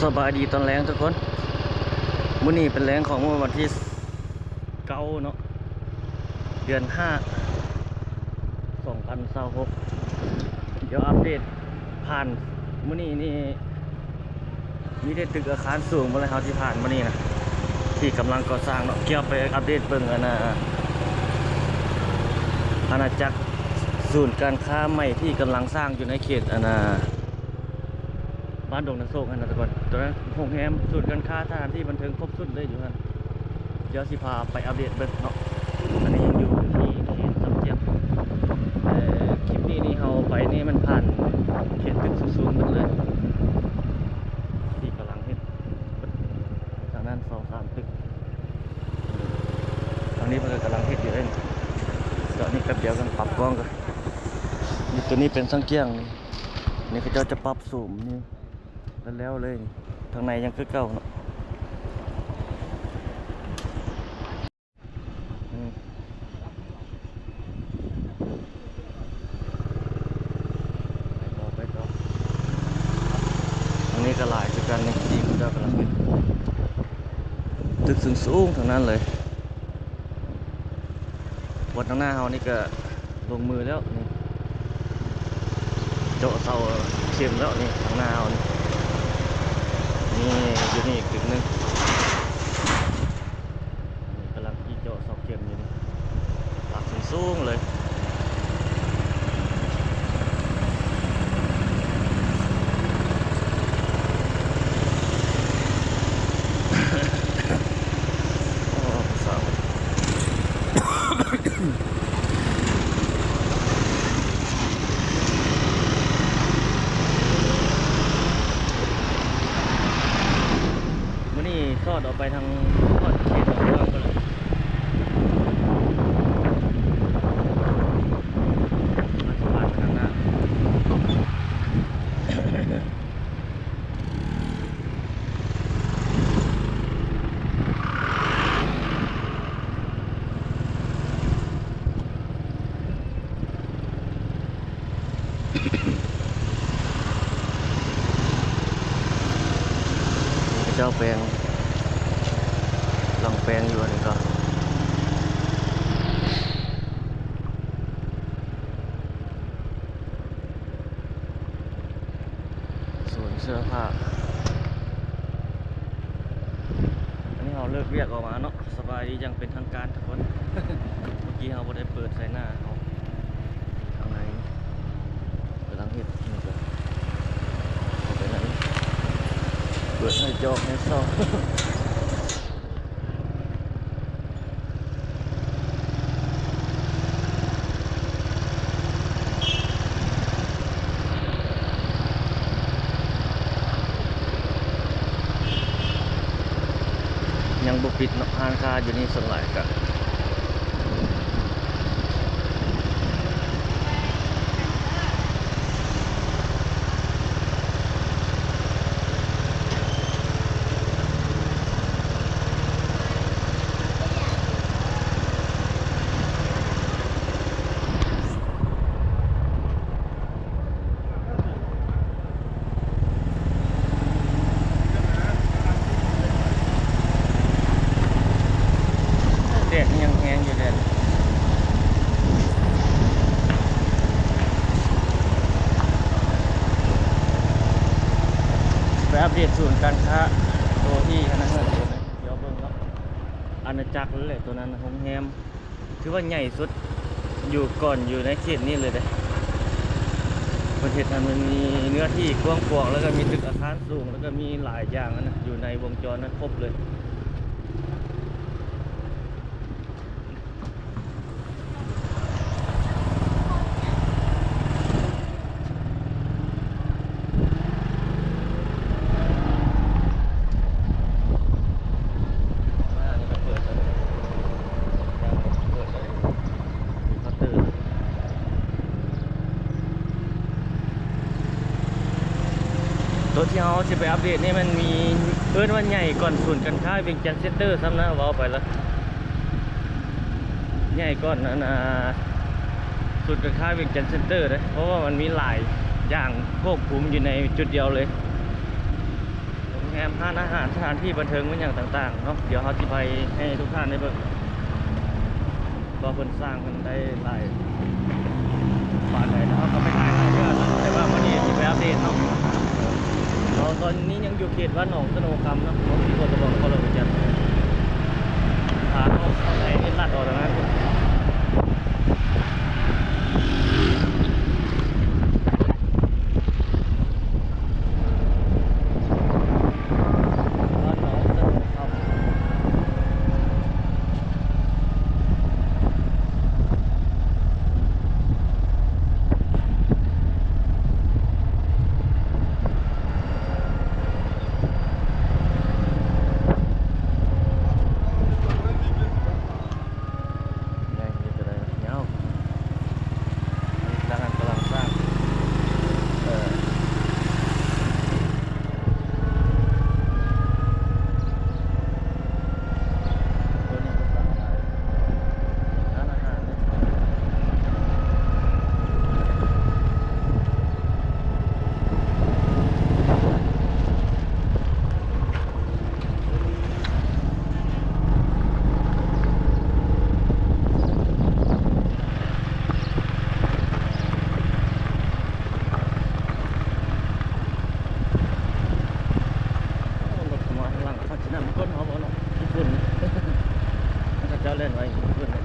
ສະບາຍດີຕອນແລງທຸກຄົນ. ມື້ນີ້ເປັນແລງຂອງມື້ວັນທີເກົ້າເນາະ ເດືອນຫ້າ ສອງພັນຊາວຫົກ. ດຽວອັບເດດຜ່ານມື້ນີ້ນີ້ ມີແຕ່ຕຶກອາຄານສູງໝົດເລີຍ ເຮົາທີ່ຜ່ານມື້ນີ້ນະ ທີ່ກຳລັງກໍ່ສ້າງເນາະ. ດຽວໄປອັບເດດເບິ່ງອັນນ່າ ອານາຈັກສູນການຄ້າໃໝ່ທີ່ກຳລັງສ້າງຢູ່ໃນເຂດອັນນ່າ ບ້ານດົງນາໂສກຫັ້ນນະທຸກຄົນ. ຕອນນັ້ນໂຮງແຮມ, ສູນການຄ້າ, ສະຖານທີ່ບັນເທີງ ຄົບຊຸດເລີຍຢູ່ຫັ້ນ. ດຽວຊິພາໄປອັບເດດເບິ່ງເນາະ. ອັນນີ້ຍັງຢູ່ທີ່ເຂດຊຳຈຽງ ແຕ່ຄລິບນີ້ນີ້ເຮົາໄປນີ້ມັນຜ່ານເຂດຕຶກສູງໆໝົດເລີຍ ທີ່ກຳລັງເຮັດ. ທາງນັ້ນສອງສາມຕຶກ, ທາງນີ້ເພິ່ນກຳລັງເຮັດຢູ່ເດ້. ດຽວນີ້ແປັບດຽວກັນ ປັບກ້ອງກ່ອນ. ນີ້ ຕົວນີ້ເປັນຊຳຈຽງນີ້ ນີ້ເຂົາເຈົ້າຈະປັບໂສມນີ້ ແລ້ວເລີຍ. ທາງໃນຍັງຄືເກົ່າເນາະ. ອືມ ໄປຕໍ່ ໄປຕໍ່. ທາງນີ້ກໍຫຼາຍຄືກັນນີ້ ທີ່ເຂົາເຈົ້າກຳລັງເຮັດ ຕຶກສູງໆທັງນັ້ນເລີຍ. ບ່ອນທາງໜ້າເຮົານີ້ກໍລົງມືແລ້ວນີ້ ເຈາະເສົາເຂັມແລ້ວນີ້ ທາງໜ້າເຮົານີ້. ນີ້ ຢູ່ນີ້ອີກຕຶກໜຶ່ງ ນີ້ກຳລັງຊິເຈາະເສົາເຂັມຢູ່ນີ້ ປັກສູງໆເລີຍ. ມື້ນີ້ສອດອອກໄປທາງຮອດເຂດດອນເມືອງພຸ້ນແຫຼະ ມາສະພານໄປທາງໜ້າ. ເຂົາເຈົ້າແປງ ກຳລັງແປງຢູ່ ອັນນີ້ກໍ ສວນເສື້ອຜ້າ. ອັນນີ້ເຮົາເລີກວຽກອອກມາເນາະ. ສະບາຍດີຢ່າງເປັນທາງການທຸກຄົນ. ເມື່ອກີ້ເຮົາບໍ່ໄດ້ເປີດໃສ່ໜ້າເຮົາ ທາງໃນກຳລັງເຮັດ ນີ້ກໍເຂົ້າໄປໃນ ເປີດໃຫ້ຈອກໃຫ້ເຊົ່າ. ຍັງບໍ່ປິດເນາະ ຮ້ານຄ້າຢູ່ນີ້ສ່ວນຫຼາຍກະ ແດດຍັງແຮງຢູ່ເດ້. ໄປອັບເດດສູນການຄ້າໂຕທີ່ຫັ້ນນະ ດຽວເບິ່ງເນາະ. ອານາຈັກເລີຍແຫຼະ ໂຕນັ້ນນະ ໂຮງແຮມ ຖືວ່າໃຫຍ່ສຸດຢູ່ ກ່ອນຢູ່ໃນເຂດນີ້ເລີຍເດ້. ເພິ່ນເຮັດໃຫ້ມັນມີເນື້ອທີ່ກວ້າງຂວາງ ແລ້ວກໍມີຕຶກອາຄານສູງ ແລ້ວກໍມີຫຼາຍຢ່າງນະ ຢູ່ໃນວົງຈອນນັ້ນຄົບເລີຍ. ໂຕທີ່ເຮົາຊິໄປອັບເດດນີ້ ມັນມີ ເອີ້ນວ່າໃຫຍ່ກ່ອນສູນການຄ້າວຽງຈັນເຊັນເຕີຊ້ຳນະ ເວົ້າໄປລະ ໃຫຍ່ກ່ອນອັນ ອ່າ ສູນການຄ້າວຽງຈັນເຊັນເຕີເດ້ ເພາະວ່າມັນມີຫຼາຍຢ່າງຄວບຄຸມຢູ່ໃນຈຸດດຽວເລີຍ. ແຮມ, ຮ້ານອາຫານ, ສະຖານທີ່ບັນເທີງ ແມ່ນຫຍັງຕ່າງໆເນາະ. ດຽວເຮົາຊິໄປໃຫ້ທຸກທ່ານໄດ້ເບິ່ງ ວ່າເພິ່ນສ້າງເພິ່ນໄດ້ຫຼາຍປານໃດແລ້ວ. ເຮົາກໍໄປຖ່າຍຫຼາຍເທື່ອແລ້ວ ແຕ່ວ່າມື້ນີ້ຊິໄປອັບເດດເນາະ. ເຮົາຕອນນີ້ຍັງຢູ່ເຂດບ້ານໜອງສະໂນຄຳເນາະ, ບໍ່ມີຄົນລະບອກ ກໍເລີຍໄປຈັດ ທາງອອກທາງໃດນີ້ ລັດອອກທາງນັ້ນ. ຍັງເຮັດບໍ່ໄດ້ຍາວ ອັນນີ້ກຳລັງ ກຳລັງສ້າງ ເອີ ຕົວນີ້ກໍສ້າງຫຼາຍ ຮ້ານອາຫານເດ້. ໂອ້ ລົດເຂົ້າມາທາງຫຼັງ ເຂົາຊິນຳກົ້ນເຮົາບໍ່ເນາະ? ຍີ່ປຸ່ນ ເຂົາເຈົ້າແລ່ນໄວ ຍີ່ປຸ່ນເນາະ.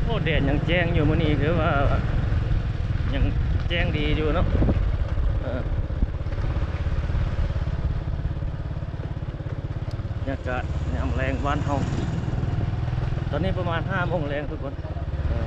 ໂອ້ ແດດຍັງແຈ້ງຢູ່ມື້ນີ້ ຄືວ່າຍັງແຈ້ງດີຢູ່ເນາະ. ເອີ ບັນຍາກາດຍາມແລງບ້ານເຮົາ ຕອນນີ້ປະມານຫ້າໂມງແລງທຸກຄົນ. ເອີ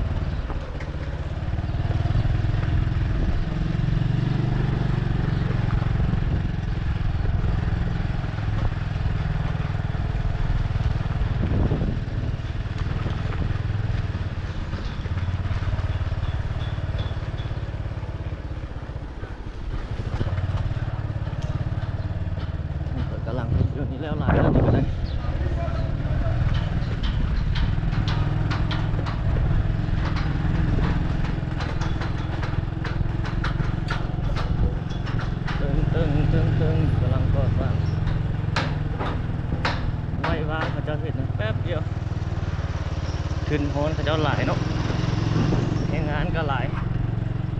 ນີ້ເພິ່ນກຳລັງເຮັດຢູ່ນີ້ ແລ້ວຫຼາຍແລ້ວນີ້ກໍໄດ້. ຕຶງໆໆໆ ກຳລັງກໍ່ສ້າງ ໄວວ່າເຂົາເຈົ້າເຮັດນະ ແປັບດຽວ. ທຶນຮອນເຂົາເຈົ້າຫຼາຍເນາະ ແຮງງານກໍຫຼາຍ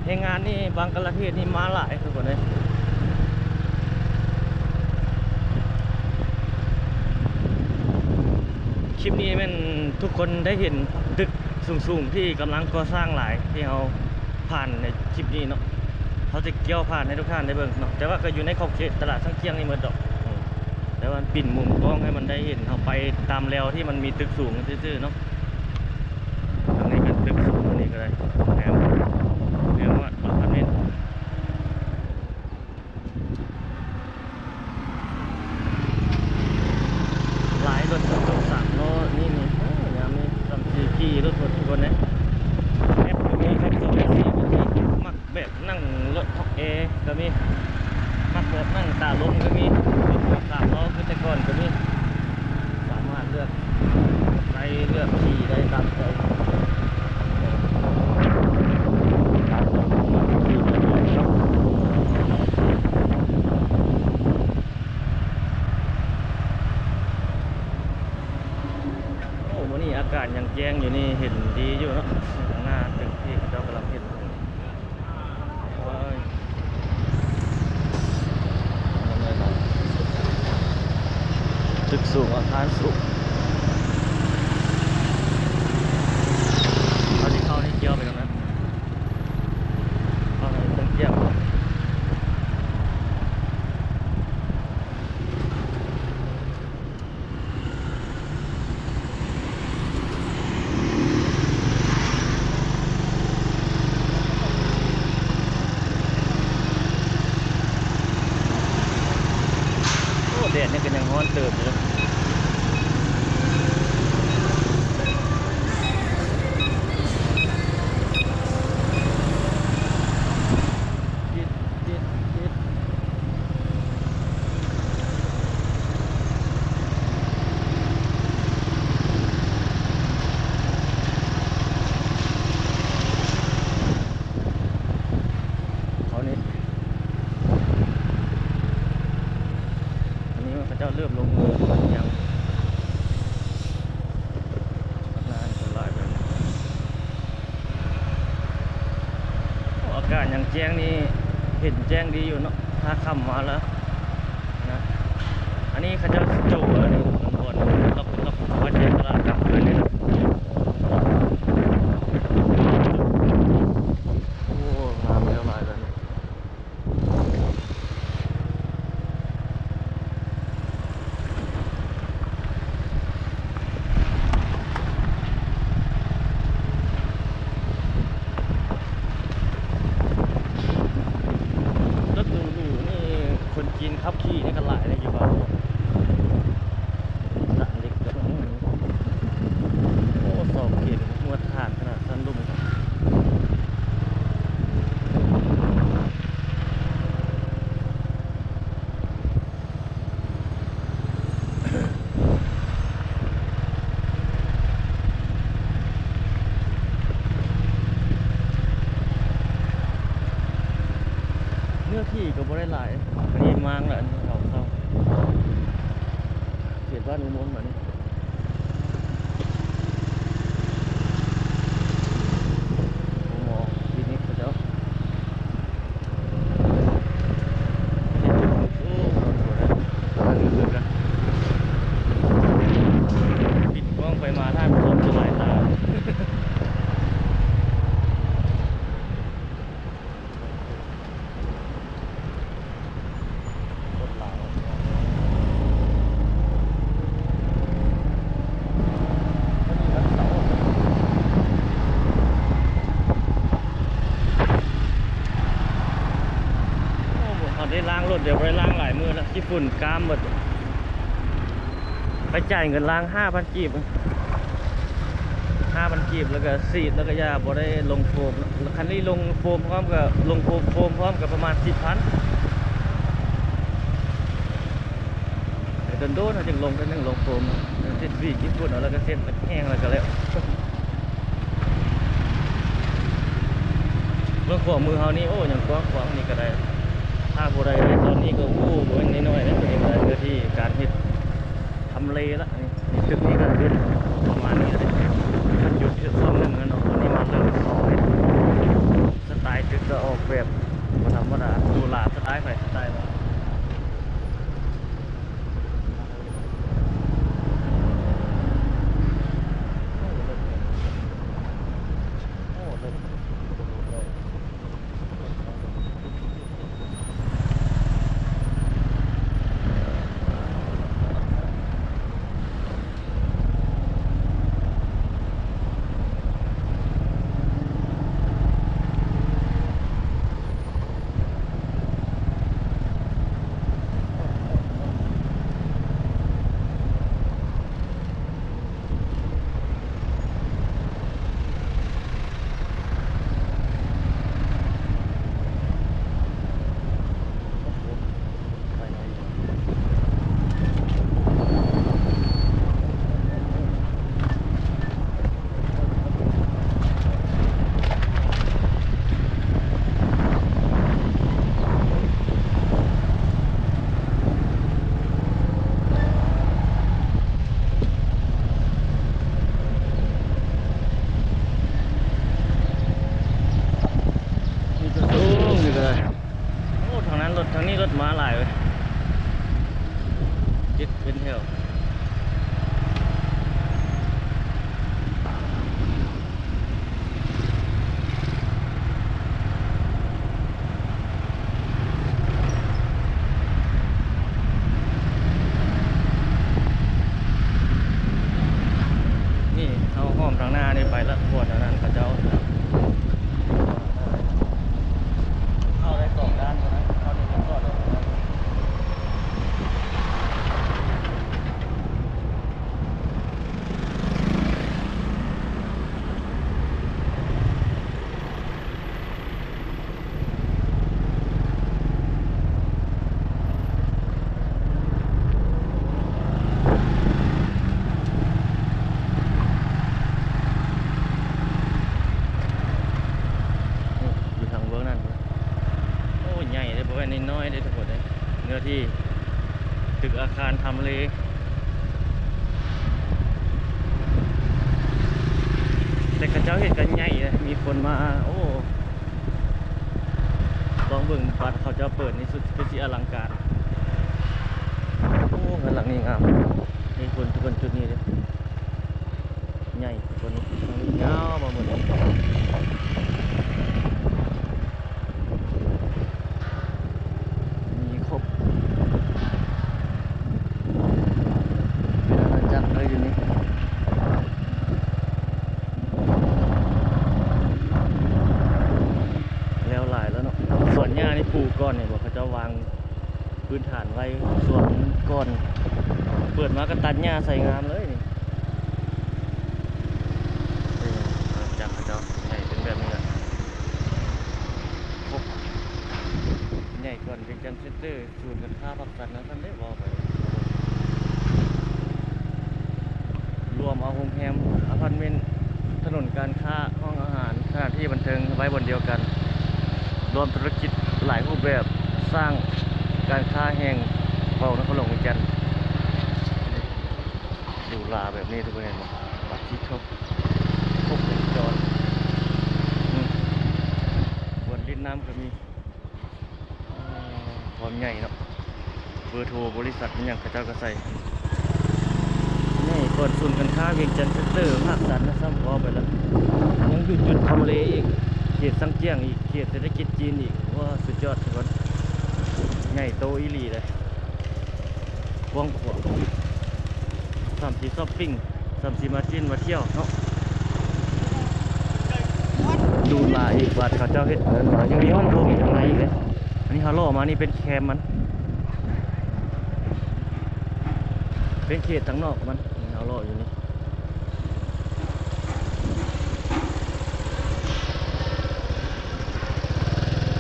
ແຮງງານນີ້ບັງກະລາເທດນີ້ມາຫຼາຍທຸກຄົນເອີຍ. ຄລິບນີ້ແມ່ນທຸກຄົນໄດ້ເຫັນຕຶກສູງໆທີ່ກຳລັງກໍ່ສ້າງຫຼາຍ ທີ່ເຮົາຜ່ານໃນຄລິບນີ້ເນາະ. ເຮົາຈະກ້ຽວຜ່ານໃຫ້ທຸກທ່ານໄດ້ເບິ່ງເນາະ ແຕ່ວ່າກໍຢູ່ໃນຂອບເຂດຕະຫຼາດຊາງຈຽງນີ້ໝົດດອກ. ແຕ່ວ່າປິ່ນມຸມກ້ອງໃຫ້ມັນໄດ້ເຫັນ ເຮົາໄປຕາມແລວທີ່ມັນມີຕຶກສູງຊື່ໆເນາະ. ອັນນີ້ກໍຕຶກສູງ ອັນນີ້ກໍໄດ້ ໂຮງແຮມ ໂຮງແຮມອາພາດເມັນ ຫຼາຍລົດສາມລໍ້ນີ້ ນີ້ ໂອ້ ຍາມນີ້ສ່ຳຊິຂີ່ລົດໝົດທຸກຄົນເດ້. ແອັບກໍມີຄັບ ສອງແອັບ ສີ່ ກໍມີ ມັກ ແບບນັ່ງລົດຮອກແອກໍມີ ມັກແບບນັ່ງຕາລົມກໍມີ ລົດຫົວສາມລໍ້ຄືແຕ່ກ່ອນກໍມີ ສາມາດເລືອກໃຊ້ເລືອກຂີ່ໄດ້ຕາມໃຈ ຕາມທີ່ມັກຂີ່ໄດ້ເນາະ. ໂອ້ ມື້ນີ້ອາກາດຍັງແຈ້ງຢູ່ນີ້ ເຫັນດີຢູ່ເນາະ ຂ້າງໜ້າຕຶກທີ່ເຂົາເຈົ້າກຳລັງເຮັດ. ຕຶກສູງ ອາຄານສູງ ເຮົາຊິເຂົ້າໃນກ້ຽວໄປກ່ອນນະ ເຂົ້າໃນກ້ຽວ. ໂອ້ ແດດນີ້ກໍຍັງຮ້ອນເຕີບຢູ່ເນາະ. ການຫຍັງແຈ້ງນີ້ເຫັນແຈ້ງດີຢູ່ເນາະ ຖ້າຄ່ຳມາແລ້ວນະ. ອັນນີ້ເຂົາເຈົ້າຊິໂຈະ ອັນນີ້ບ່ອນລັອກ ລັອກ ວ່າແຈ້ງຕະຫຼາດກາງຄືນນີ້ນະ. ໂອ້ ງາມແລ້ວຫຼາຍແລ້ວນີ້. ລົດຫຼູໆນີ້ ຄົນຈີນຂັບຂີ່ນີ້ກໍຫຼາຍເດ້ຢູ່ບ້ານ. ສະເຫຼັກກໍມີ. ໂອ້ ສອງເຂດ ງວດທານຂະໜາດ ສັນລຸ່ມ. ເນື້ອທີ່ກໍບໍ່ໄດ້ຫຼາຍ ອັນນີ້ມ້າງລະ ອັນນີ້ເຂົາເຂົ້າ ເຂດບ້ານອຸມົງບັດນີ້. ໂອ້ ຄລິນິກເຂົາເຈົ້າ ປິດກ້ອງໄປມາ ທ່ານຜູ້ຊົມຈະຫຼາຍຕາ. ຄົນຫຼາຍ ໂອ້ ບໍ່ທັນໄດ້ລ້າງລົດ ດຽວບໍ່ໄດ້ລ້າງຫຼາຍມື້ແລ້ວ ຂີ້ຝຸ່ນກາມເບິດ. ໄປຈ່າຍເງິນລ້າງຫ້າພັນກີບ ຫ້າພັນກີບ ແລ້ວກໍສີດ ແລ້ວກໍຢາ ບໍ່ໄດ້ລົງໂຟມ. ຄັນນີ້ລົງໂຟມພ້ອມ ກໍລົງໂຟມ ໂຟມພ້ອມກໍປະມານສິບພັນ. ແຕ່ດົນໆ ເຮົາຈຶ່ງລົງເທື່ອໜຶ່ງ ລົງໂຟມ ເຊັດສີຂີ້ຝຸ່ນເອົາ ແລ້ວກໍເຊັດແຫ້ງ ແລ້ວກໍແລ້ວ. ເບື້ອງຂວາມືເຮົານີ້ ໂອ້ ຍັງກວ້າງຂວາງນີ້ກໍໄດ້ ຖ້າຜູ້ໃດໄດ້ຕອນນີ້ກໍ ໂອ້ ບໍ່ແມ່ນນ້ອຍໆເດ້ ຕົວນີ້ກໍເນື້ອທີ່ການເຮັດທຳເລລະ. ນີ້ ນີ້ຕຶກນີ້ກໍເປັນປະມານນີ້ເດ້ ເພິ່ນຢຸດເທື່ອຊ່ວງໜຶ່ງແລ້ວເນາະ ຕອນນີ້ມາເລີ່ມຕໍ່ເຮັດ. ສະໄຕຕຶກກໍອອກແບບບໍ່ທຳມະດາ ຫຼູຫຼາ ສະໄຕໃຜສະໄຕມັນ. ມີແຕ່ສູງຢູ່ເລີຍ. ໂອ້ ທາງນັ້ນລົດ ທາງນີ້ລົດມາຫຼາຍເວີຍ ເຈັດເປັນແຖວ. ນີ້ເຮົາອ້ອມທາງໜ້ານີ້ໄປລະ ບ່ອນອັນນັ້ນເຂົາເຈົ້າເຂົ້າໄດ້ສອງດ້ານເທົ່ານັ້ນ ເຂົ້ານີ້ກໍສອດອອກໄດ້. ຢູ່ທາງເບື້ອງນັ້ນພຸ້ນ ໂອ້ ໃຫຍ່ເດ້ ບໍ່ແມ່ນນ້ອຍໆເດ້ທຸກຄົນເອີຍ ເນື້ອທີ່ຕຶກອາຄານທຳເລ. ແຕ່ເຂົາເຈົ້າເຮັດກັນໃຫຍ່ເດ້ ມີຄົນມາ ໂອ້ ລອງເບິ່ງບາດເຂົາເຈົ້າເປີດນີ້ ສຸດຄືຊິອະລັງການ. ໂອ້ ເຮືອນຫຼັງນີ້ງາມ. ເຫັນຄົນ ທຸກຄົນ ຈຸດນີ້ເດ້ ໃຫຍ່ທຸກຄົນ. ຍາວມາໝົດ ມີຄົບ ເປັນອານາຈັກເລີຍຢູ່ນີ້. ແລ້ວຫຼາຍແລ້ວເນາະ. ສວນຫຍ້ານີ້ປູກກ່ອນນີ້ບໍ ເຂົາເຈົ້າວາງພື້ນຖານໄວ້ຊ່ວງກ່ອນ ເປີດມາກໍຕັດຫຍ້າໃສ່ງາມເລີຍນີ້. ເອີ ອານາຈັກເຂົາເຈົ້າໃຫຍ່ເປັນແບບນີ້ແຫຼະ. ຄົບ ໃຫຍ່ກວ່າວຽງຈັນເຊັນເຕີ ສູນການຄ້າພາກສັນນັ້ນຊັ້ນເດ້ ເວົ້າໄປ ລວມເອົາໂຮງແຮມ, ອາພາດເມັນ, ຖະໜົນການຄ້າ, ຫ້ອງອາຫານ, ສະຖານທີ່ບັນເທີງໄວ້ບ່ອນດຽວກັນ, ລວມທຸລະກິດຫຼາຍຮູບແບບ, ສ້າງການຄ້າແຫ່ງເກົ່ານະຄອນຫຼວງວຽງຈັນ. ຫຼູຫຼາແບບນີ້ ທຸກຄົນເຫັນບໍ່? ປາດທິໂທ ຄົບວົງຈອນ. ອືມ ບ່ອນຫຼິ້ນນ້ຳກໍມີ. ຄວາມໃຫຍ່ເນາະ ເບີໂທບໍລິສັດອີ່ຫຍັງເຂົາເຈົ້າກໍໃສ່. ໃຫຍ່ກວ່າສູນການຄ້າວຽງຈັນເຊັນເຕີພາກສັນນະ ຊ້ຳເວົ້າໄປແລ້ວ ຍັງຢູ່ຈຸດທຳເລອີກ ເຂດຊາງຈຽງອີກ ເຂດເສດຖະກິດຈີນອີກ. ວ້າ ສຸດຍອດທຸກຄົນ ໃຫຍ່ໂຕອີ່ຫຼີເດ້ ກວ້າງຂວາງ. ສ່ຳຊິຊັອບປິງ ສ່ຳຊິມາຈີນມາທ່ຽວເນາະ ຫຼູຫຼາອີກ. ບາດເຂົາເຈົ້າເຮັດເຮືອນມາ ຍັງມີຫ້ອງໂຖງຢູ່ທາງໃນອີກເດ້. ອັນນີ້ເຮົາເລາະມານີ້ເປັນແຄມມັນ ເປັນເຂດທາງນອກມັນ. ເຮົາເລາະຢູ່ນີ້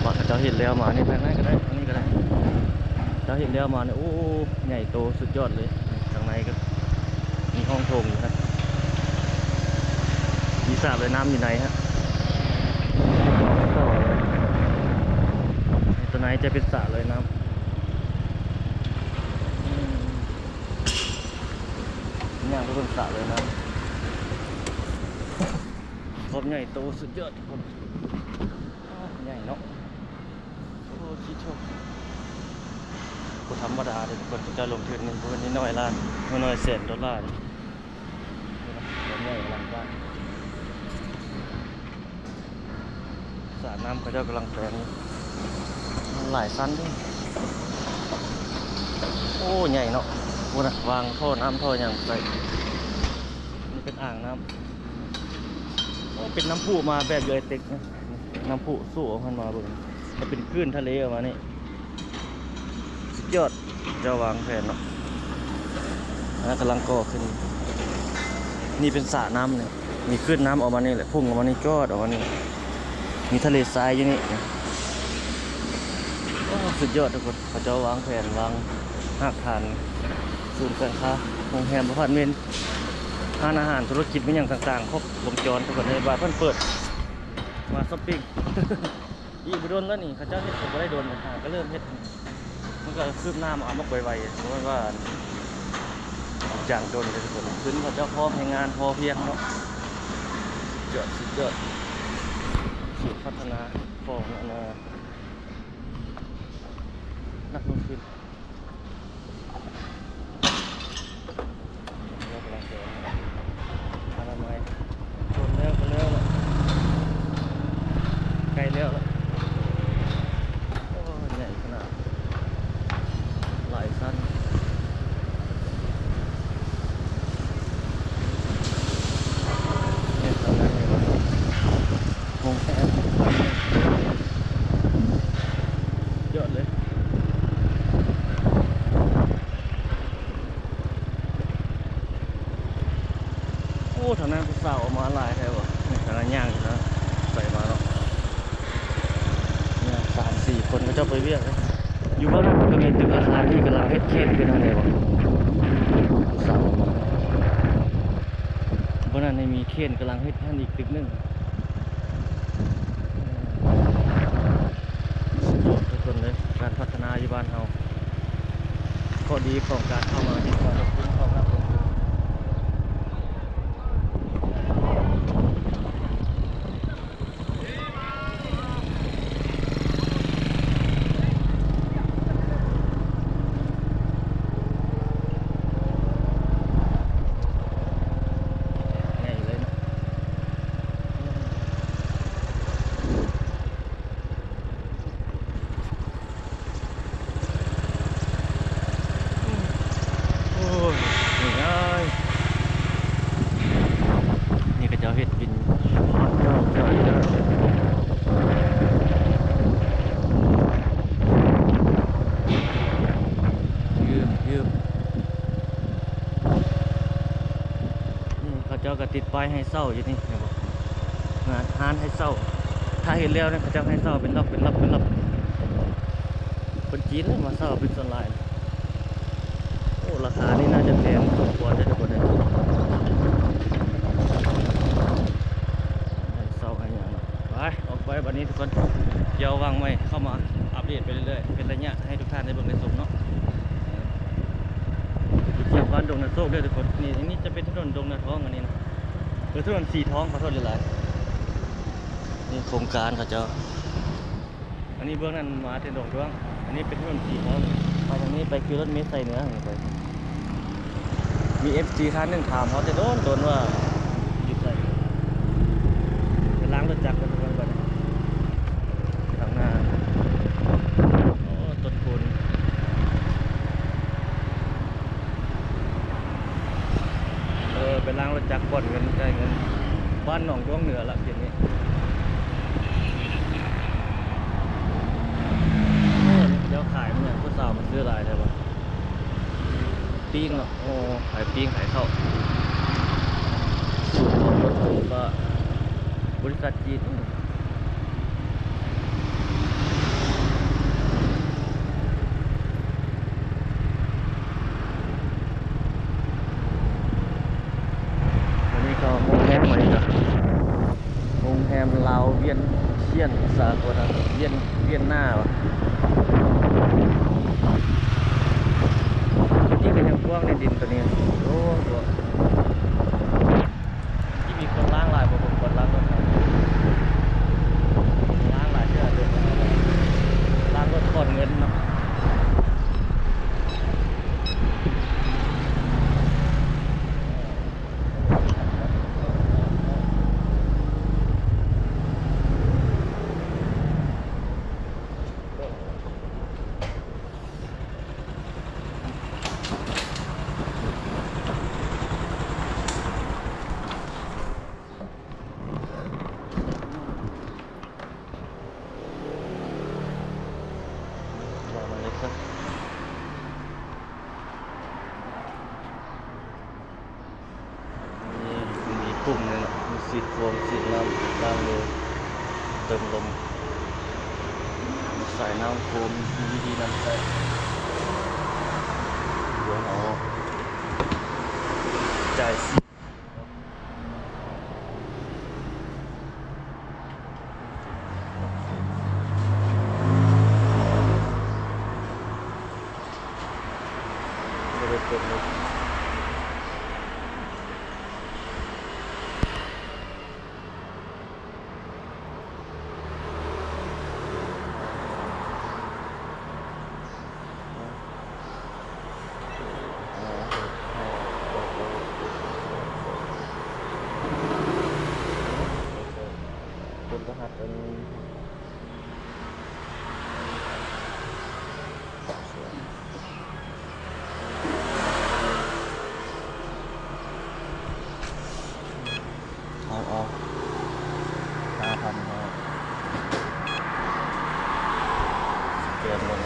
ວ່າເຂົາເຈົ້າເຮັດແລ້ວມານີ້ ພາຍໃນກໍໄດ້ ທາງນີ້ກໍໄດ້. ເຈົ້າເຮັດແລ້ວມານີ້ ໂອ້ ໃຫຍ່ໂຕສຸດຍອດເລີຍ. ທາງໃນກໍມີຫ້ອງໂຖງຢູ່ນະ ມີສະລອຍນ້ຳຢູ່ໃນຮະ. ໂຕໃນຈະເປັນສະລອຍນ້ຳ ອືມ ຍ່າງໄປເບິ່ງສະລອຍນ້ຳ. ຄວາມໃຫຍ່ໂຕສຸດຍອດທຸກຄົນ ໃຫຍ່ເນາະ. ໂອ້ ຊິໂທ້ ບໍ່ທຳມະດາເດ້ທຸກຄົນ ເຂົາເຈົ້າລົງທຶນນີ້ ບໍ່ແມ່ນນ້ອຍໆລ້ານ ນ້ອຍໆແສນໂດລາເດ້. ຄວາມໃຫຍ່ອະລັງການ ສະນ້ຳເຂົາເຈົ້າກຳລັງແປງ ຫຼາຍຊັ້ນເດ້. ໂອ້ ໃຫຍ່ເນາະ ພຸ້ນນະ ວາງທໍ່ນ້ຳທໍ່ຫຍັງໃສ່. ນີ້ເປັນອ່າງນ້ຳ ໂອ້ ເປັນນ້ຳພຸມາແບບໃຫຍ່ເຕັກນະ ນ້ຳພຸສູ້ອອກຫັ້ນມາເບິ່ງ ກໍເປັນຄື້ນທະເລອອກມານີ້. ສຸດຍອດ ເຈົ້າວາງແຜນເນາະ ອັນນັ້ນກຳລັງກໍ່ຂຶ້ນ. ນີ້ເປັນສະນ້ຳນີ້ ມີຄື້ນນ້ຳອອກມານີ້ແຫຼະ ພຸ່ງອອກມານີ້ ຈອດອອກມານີ້ ມີທະເລຊາຍຢູ່ນີ້. ໂອ້ ສຸດຍອດທຸກຄົນ ເຂົາເຈົ້າວາງແຜນ ວາງຮາກຖານ ສູນການຄ້າ ໂຮງແຮມ ອາພາດເມັນ ຮ້ານອາຫານ ທຸລະກິດ ມີຫຍັງຕ່າງໆ ຄົບວົງຈອນທຸກຄົນເລີຍ. ບາດເພິ່ນເປີດມາຊັອບປິງ ອີກບໍ່ດົນແລ້ວນີ້ ເຂົາເຈົ້າເຮັດກໍບໍ່ໄດ້ດົນ ຫາກໍເລີ່ມເຮັດ ມັນກໍຄືບໜ້າມາມັກໄວໆ ບໍ່ແມ່ນວ່າຢ່າງດົນເດ້ທຸກຄົນ. ຄືນເຂົາເຈົ້າພ້ອມແຮງງານພໍພຽງເນາະ. ສຸດຍອດ ສຸດຍອດ ສູນພັດທະນາຂອງອັນນ່າ ນັກລົງທຶນ. ເຮົາກຳລັງຈະອະນາໄມ ຊົນແລ້ວກໍແລ້ວລະ ໃກ້ແລ້ວລະ. ໂອ້ ໃຫຍ່ຂະໜາດ ຫຼາຍຊັ້ນ ເຮັດທາງໃດວະ? ໂຮງແຮມ ຍອດເລີຍ. ໂອ້ ທາງນັ້ນຜູ້ສາວອອກມາຫຼາຍແທ້ວະ. ນີ້ ທາງນັ້ນຍ່າງຢູ່ນະ ໃສ່ມາເນາະ ຍ່າງສາມສີ່ຄົນ ເຂົາເຈົ້າໄປວຽກເດ້. ຢູ່ເບື້ອງນັ້ນກໍມີຕຶກອາຄານທີ່ກຳລັງເຮັດເຂດຂຶ້ນຫັ້ນເດ້ ຜູ້ສາວອອກມາ. ເບື້ອງນັ້ນນີ້ມີເຂດກຳລັງເຮັດຫັ້ນອີກຕຶກໜຶ່ງ. ສຸດຍອດທຸກຄົນເລີຍ ການພັດທະນາຢູ່ບ້ານເຮົາ. ຂໍ້ດີຂອງການເຂົ້າມາເຮັດການລົງທຶນຂອງນັກລົງທຶນ. ຕິດປ້າຍໃຫ້ເຊົ່າຢູ່ນີ້ ເຫັນບໍ່? ງານຮ້ານໃຫ້ເຊົ່າ ຖ້າເຮັດແລ້ວນະ ເຂົາເຈົ້າໃຫ້ເຊົ່າເປັນລັອກ ເປັນລັອກ ເປັນລັອກ. ຄົນຈີນມາເຊົ່າເປັນສ່ວນຫຼາຍ. ໂອ້ ລາຄານີ້ໜ້າຈະແພງສົມຄວນເດ້ທຸກຄົນເດີ. ໃຫ້ເຊົ່າໃຫ້ຫຍັງເນາະ. ໄປ ອອກໄປບັດນີ້ທຸກຄົນ. ດຽວຫວ່າງໄວ້ເຂົ້າມາອັບເດດໄປເລື້ອຍໆ ເປັນໄລຍະໃຫ້ທຸກທ່ານໄດ້ເບິ່ງໄດ້ຊົມເນາະ. ຢູ່ທຽບບ້ານດົງນາໂຊກເດີທຸກຄົນ. ນີ້ ນີ້ຈະເປັນຖະໜົນດົງນາທອງອັນນີ້ນະ. ເອີ ຖະໜົນສີທອງ ຂໍໂທດຫຼາຍໆ. ນີ້ໂຄງການເຂົາເຈົ້າ. ອັນນີ້ເບື້ອງນັ້ນມາແຕ່ໜອງດ້ວງ. ອັນນີ້ເປັນຖະໜົນສີທອງ. ເຂົ້າທາງນີ້ໄປຄືລົດເມໄຊເໜືອໄປ. ມີເອັຟຊີທ່ານໜຶ່ງຖາມເຮົາແຕ່ດົນໆວ່າຢູ່ໃສ. ໄປລ້າງລົດຈັກກ່ອນທຸກຄົນບັດນີ້. ຂ້າງໜ້າ ໂອ້ ຕົ້ນຄູນ. ເອີ ໄປລ້າງລົດຈັກປ່ອນເງິນ ຈ່າຍເງິນ. ບ້ານໜອງດ້ວງເໜືອລະເຂດນີ້. ໂອ້ ເຂົາເຈົ້າຂາຍມັນຫຍັງ ຜູ້ສາວມາຊື້ຫຼາຍແທ້ບໍ່? ປີ້ງເນາະ. ໂອ້ ຂາຍປີ້ງ ຂາຍເຂົ້າ. ສູນອອກລົດ ຫຼືວ່າບໍລິສັດຈີນ. ອັນນີ້ກໍໂຮງແຮມ ອັນນີ້ກໍໂຮງແຮມລາວວຽນຊຽນສາກົນ ວຽນ ວຽນນາຫວາ. ທີ່ກໍຍັງກວ້າງໃນດິນໂຕນີ້. ໂອ້ ທີ່ມີຄົນລ້າງຫຼາຍບໍ່? ເບິ່ງຄົນລ້າງລົດ ລ້າງຫຼາຍເທື່ອເລີຍ. ລ້າງລົດ ຖອນເງິນເນາະ. ມີ ມີປຸ່ມນີ້ເນາະ ມີສີດໂຟມ ສີດນ້ຳ ລ້າງມື ເຕີມລົມ ສາຍນ້ຳໂຟມ ມີວິທີນຳໃຊ້. ດຽວເຮົາຈ່າຍສີດ. ເປັນລະຫັດອັນ ເອົາ ເອົາ ຫ້າພັນ ເຮົາສະແກນເບິ່ງ.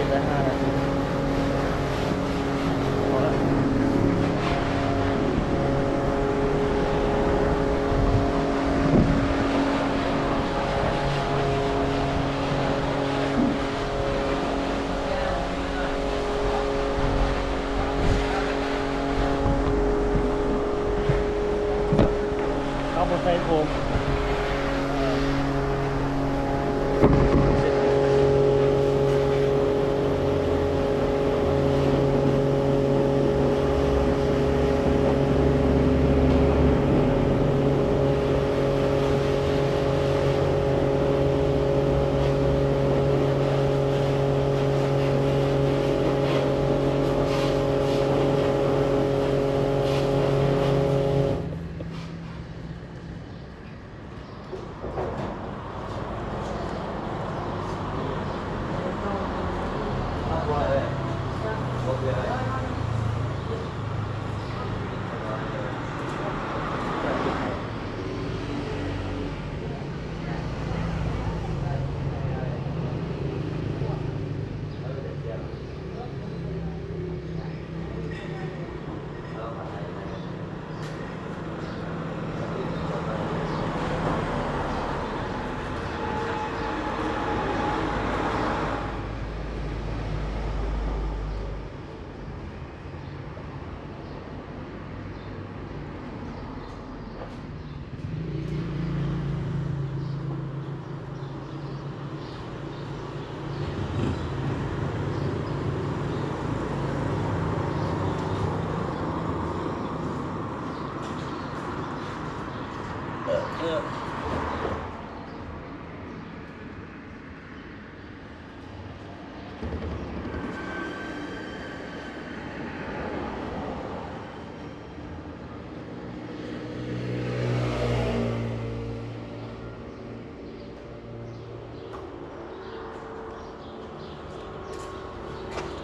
ໄດ້ຫ້ານາທີ ພໍລະ. ເຮົາບໍ່ໃສ່ໂຟມ.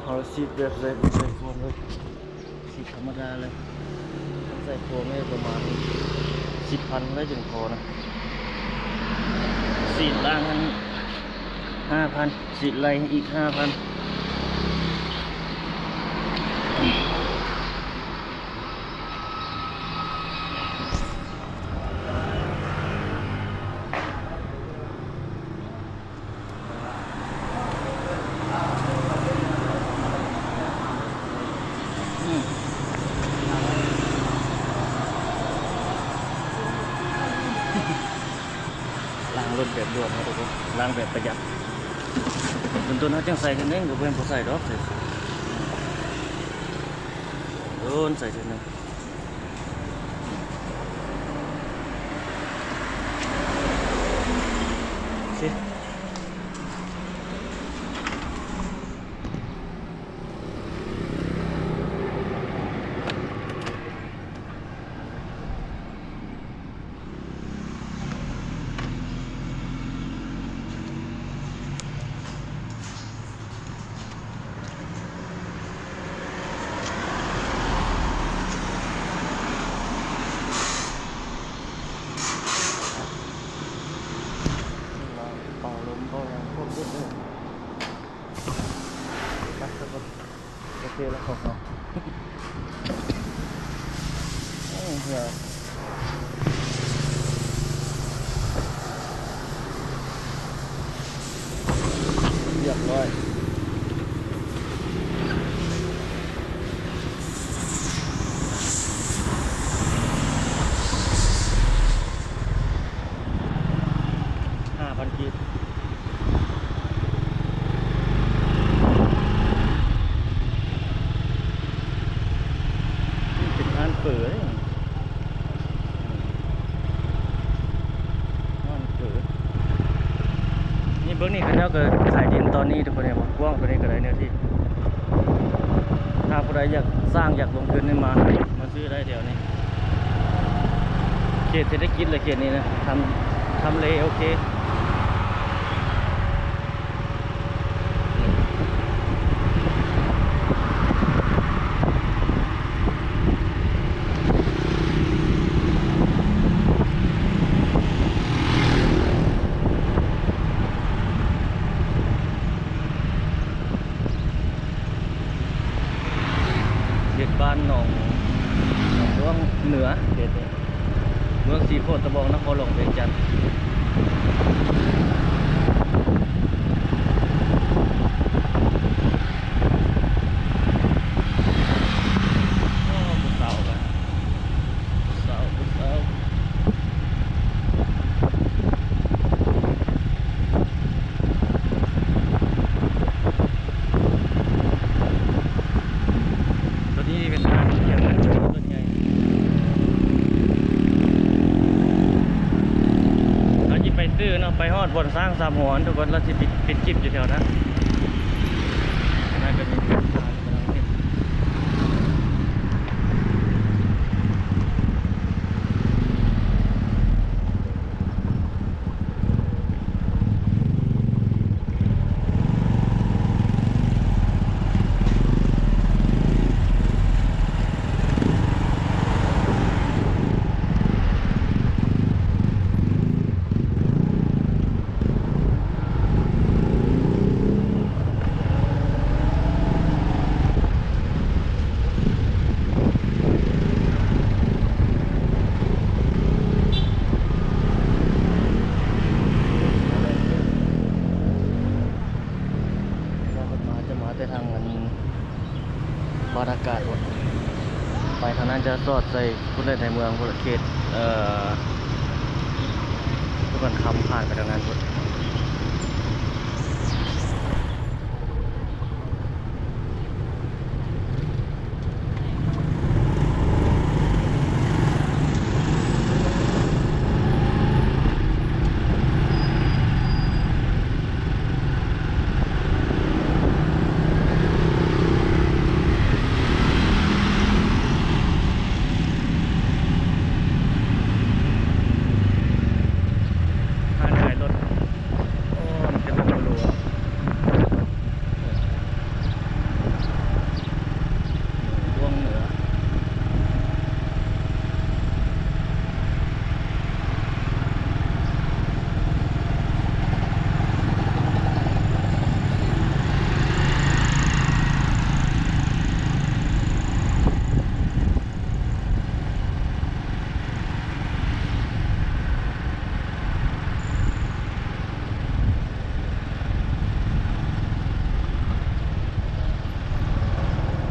ເຮົາສີດແບບໃສ່ ບໍ່ໃສ່ໂຟມເລີຍ ສີດທຳມະດາເລີຍ. ຄັນໃສ່ໂຟມນີ້ປະມານສິບພັນໄດ້ຈຶ່ງພໍນະ. ສີດລ່າງຫັ້ນຫ້າພັນ ສີດໄລ່ອີກຫ້າພັນ. ລ້າງລົດແບບດ່ວນເນາະທຸກຄົນ ລ້າງແບບປະຢັດ. ດົນໆເຮົາຈັ່ງໃສ່ເທື່ອໜຶ່ງ ກໍບໍ່ແມ່ນບໍ່ໃສ່ດອກ ໂດນໃສ່ເທື່ອໜຶ່ງ. ເປົ່າລົມເປົ່າຫຍັງພວກເຮັດເດີ. ໄປ ທຸກຄົນ ໂອເຄແລ້ວຂອງເຮົາ ໂອ້ ເຫື່ອ ຮຽບຮ້ອຍ. ຫ້າພັນກີບ. ນີ້ເປັນຮ້ານເຝີເດ້ ຮ້ານເຝີ. ນີ້ເບິ່ງນີ້ ເຂົາເຈົ້າກໍຂາຍດິນຕອນນີ້ ທຸກຄົນເຫັນບໍ່? ກວ້າງປານນີ້ກໍໄດ້ເນື້ອທີ່. ຖ້າຜູ້ໃດຢາກສ້າງ ຢາກລົງທຶນນີ້ ມາ ມາຊື້ໄດ້ແຖວນີ້. ເຂດເສດຖະກິດແຫຼະ ເຂດນີ້ນະ ທຳ ທຳເລໂອເຄ. ເ ໂຄດຕະບອງ ນະຄອນຫຼວງວຽງຈັນ. ໂອ້ ຜູ້ສາວກະ ຜູ້ສາວ ຜູ້ສາວ. ໂຕນີ້ເປັນທາງເຂດເງິນ ໂຕໃຫຍ່ ເຮົາຊິໄປຊື້ເນາະ ໄປຮອດບ່ອນຊ້າງສາມຫົວ ທຸກຄົນ ລາວຊິປິດ ປິດຄລິບຢູ່ແຖວນັ້ນ ນັ້ນກະມີທາງກຳລັງເຮັດ. ເຂົາມາ ຈະມາແຕ່ທາງອັນ ບ້ານອາກາດພຸ້ນ ໄປທາງນັ້ນຈະສອດໃສ່ພຸ້ນແຫຼະ ໃນເມືອງພຸ້ນແຫຼະ ເຂດ ເອີ ສຸກຄຳ ຜ່ານໄປທາງນັ້ນພຸ້ນ. ຮ້ານຂາຍລົດ ໂອ້ ມັນເປັນລົດຫຼູ.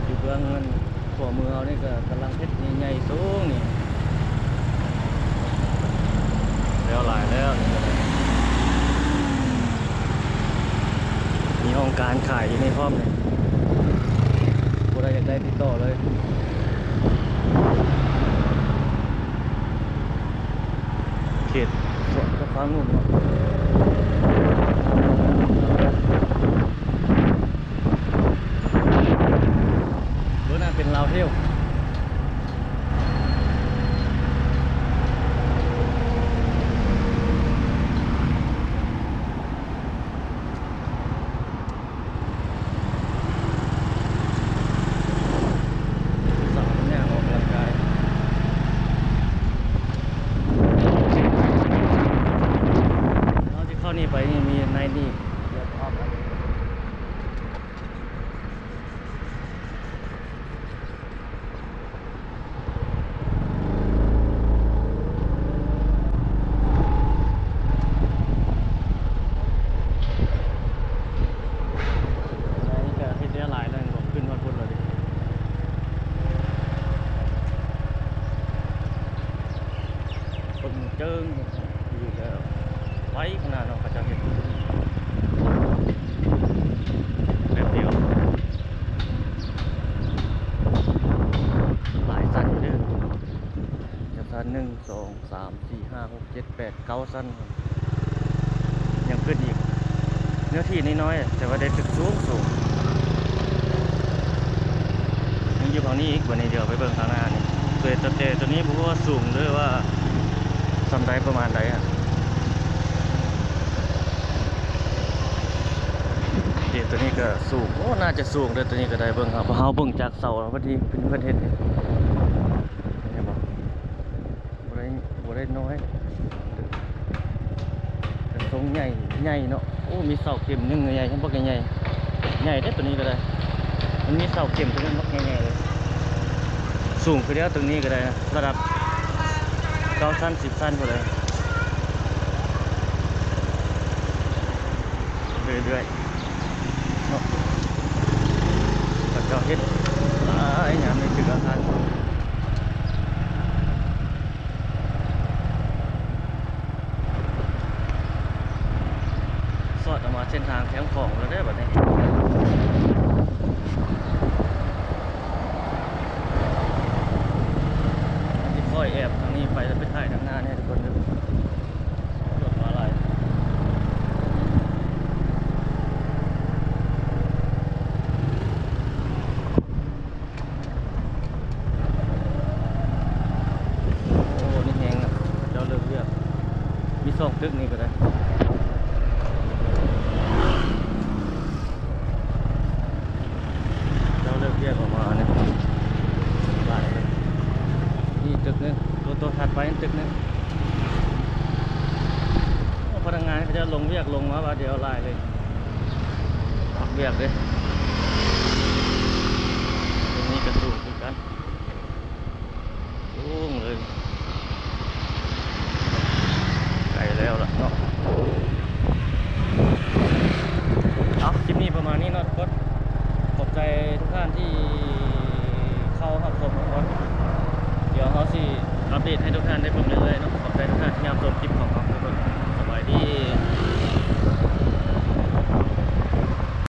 ຢູ່ເບື້ອງຂວາມືເຮົານີ້ກະກຳລັງເຮັດໃຫຍ່ໆ ສູງນີ້ ແລ້ວຫຼາຍແລ້ວ ມີຫ້ອງການຂາຍຢູ່ໃນພ້ອມນີ້ ຜູ້ໃດຢາກໄດ້ຕິດຕໍ່ເລີຍ. ເຂດສວນຈະຟ້າງຸ່ມເນາະ ເບິ່ງໜ້າເປັນລາວເທວ. ສາວຍ່າງອອກກຳລັງກາຍ ເຮົາຊິເຂົ້ານີ້ໄປນີ້ ມີໃນນີ້ ອັນນີ້ກະເຮັດແລ້ວຫຼາຍແລ້ວ ຂຶ້ນຮອດພຸ້ນແລ້ວເດ ຄົນເຈີ້ງຢູ່ແລ້ວ ໄວຂະໜາດເນາະ ເຂົາເຈົ້າເຮັດແປັບດຽວ. ຫຼາຍຊັ້ນຢູ່ເດີ ຈັກຊັ້ນ ໜຶ່ງ ສອງ ສາມ ສີ່ ຫ້າ ຫົກ ເຈັດ ແປດ ເກົ້າຊັ້ນ ຍັງຂຶ້ນອີກ ເນື້ອທີ່ນ້ອຍໆ ແຕ່ວ່າໄດ້ຕຶກສູງໆ ຍັງຢູ່ຝັ່ງນີ້ອີກ. ບາດນີ້ດຽວໄປເບິ່ງທາງໜ້ານີ້ ແຕ່ ແຕ່ໂຕນີ້ບໍ່ຮູ້ວ່າສູງ ຫຼືວ່າສ່ຳໃດ ປະມານໃດຫັ້ນ. ເດ ໂຕນີ້ກະສູງ ໂອ້ ໜ້າຈະສູງເດີ ໂຕນີ້ກະໄດ້ ເບິ່ງ ເຮົາ ເຮົາເບິ່ງຈາກເສົາເນາະ ເພິ່ນເຮັດນີ້ ເຫັນບໍ່ ບໍ່ໄດ້ ບໍ່ໄດ້ນ້ອຍ ແຕ່ຊົງໃຫຍ່ ໃຫຍ່ເນາະ. ໂອ້ ມີເສົາເຂັມໜຶ່ງໃຫຍ່ ບັກໃຫຍ່ ໃຫຍ່ເດ້ ໂຕນີ້ກະໄດ້ ມັນມີເສົາເຂັມໂຕໜຶ່ງບັກໃຫຍ່ໆ ເລີຍ ສູງຄືດຽວ ໂຕນີ້ກະໄດ້ ລະດັບ ເກົ້າຊັ້ນ ສິບຊັ້ນພຸ້ນແຫຼະ ເລື້ອຍໆເນາະ. ເຂົາເຈົ້າເຮັດຫຼາຍ ຍາມນີ້ຄືອາຄານ ສອດອອກມາເສັ້ນທາງແຄມຂອງແລ້ວເດີບັດນີ້. ຊິຄ່ອຍແອບທາງນີ້ໄປ ແລ້ວໄປຖ່າຍທາງໜ້າແດ່ທຸກຄົນເດີ. ລົດມາຫຼາຍ. ໂອ້ ນີ້ແຮງນະ ເຂົາເຈົ້າເລີກວຽກ ມີສອງຕຶກນີ້ກໍໄດ້ ເຈົ້າເລີກວຽກອອກມານີ້ ຫຼາຍເລີຍ. ນີ້ຕຶກໜຶ່ງ ໂຕ ໂຕຖັດໄປນັ້ນຕຶກໜຶ່ງ. ໂອ້ ພະນັກງານເຂົາເຈົ້າລົງວຽກລົງມາບາດດຽວຫຼາຍເລີຍ ພັກວຽກເດ້. ຕົງນີ້ກະສູງຄືກັນ ສູງເລີຍ ໃກ້ແລ້ວລະເນາະ. ເອົາ ຄລິບນີ້ປະມານນີ້ເນາະທຸກຄົນ ຂອບໃຈທຸກທ່ານທີ່ເຂົ້າຮັບຊົມທຸກຄົນ. ດຽວເຮົາຊິອັບເດດໃຫ້ທຸກທ່ານໄດ້ເບິ່ງເລື້ອຍໆເນາະ. ຂອບໃຈທຸກທ່ານທີ່ຮັບຊົມຄລິບຂອງເຮົາທຸກຄົນ. ສະບາຍດີ.